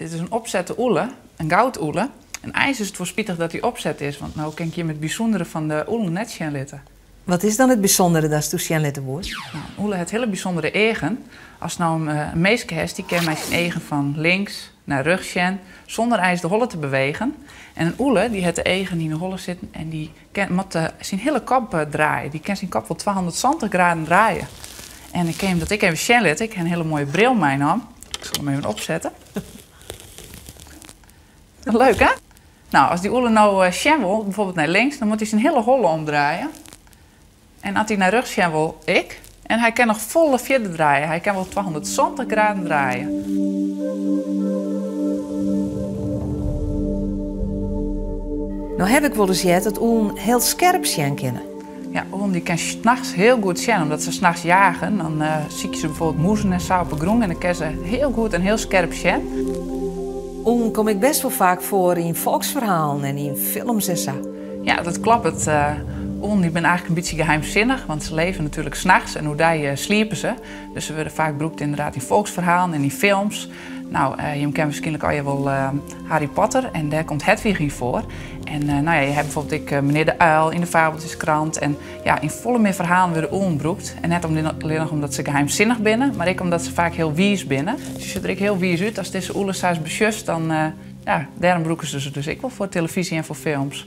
Dit is in opsette ûle, in goudûle. En eins is it wol spitich dat dy opset is, want no kin ik jim it bysûndere fan de ûlen net sjen litte. Wat is dan it bysûndere datsto sjen litte wolst? Nou, in ûle hat hiele bysûndere eagen. Ast no in minske hast, dy kin mei syn eagen fan links nei rjochts sjen, sûnder eins de holle te bewegen. En in ûle, dy hat de eagen yn de holle sitten en dy kin, moat syn hiele kop draaie. Dy kin syn kop wol 270 graden draaie. En ik kin jim dat ek even sjen litte. Ik ha in hiele moaie bril meinaam. Ik sil him even opsette. Leuk, hè? Nou, as dy ûle no sjen wol, bijvoorbeeld nei links, dan moat hy syn hiele holle omdraaie. En as hy nei rjochts sjen wol, ek. En hy kin noch folle fierder draaie. Hy kin wol 270 graden draaie. No haw ik wolris heard dat ûlen hiel skerp sjen kinne. Ja, ûlen dy kin nachts hiel goed sjen, omdat se nachts jagen. Dan sykje se bijvoorbeeld mûzen en sa op 'e grûn en dan kinne se hiel goed en hiel skerp sjen. Ûlen komme ek bêst wol faak foar yn folksferhalen en yn films en sa. Ja, dat kloppet. Ûlen dy binne eigentlik in bytsje geheimsinnich, want se leve natuerlik nachts en oerdei sliepe se. Dus se wurde faak brûkt ynderdaad yn folksferhalen en yn films. Nou, jim kenne wierskynlik allegear wol Harry Potter en dêr komt Hedwig yn foar. En nou ja, je ha bijvoorbeeld ek Meneer de Uil yn de Fabeltjeskrant. En ja, yn folle mear ferhalen wurde ûlen brûkt. En net allinnich omdat se geheimsinnich binne, mar ek omdat se faak hiel wiis binne. Se sjogge der ek hiel wiis út. Ast dizze ûle sa besjochst, dan ja, dêrom brûke se se dus ek wol foar telefyzje en foar films.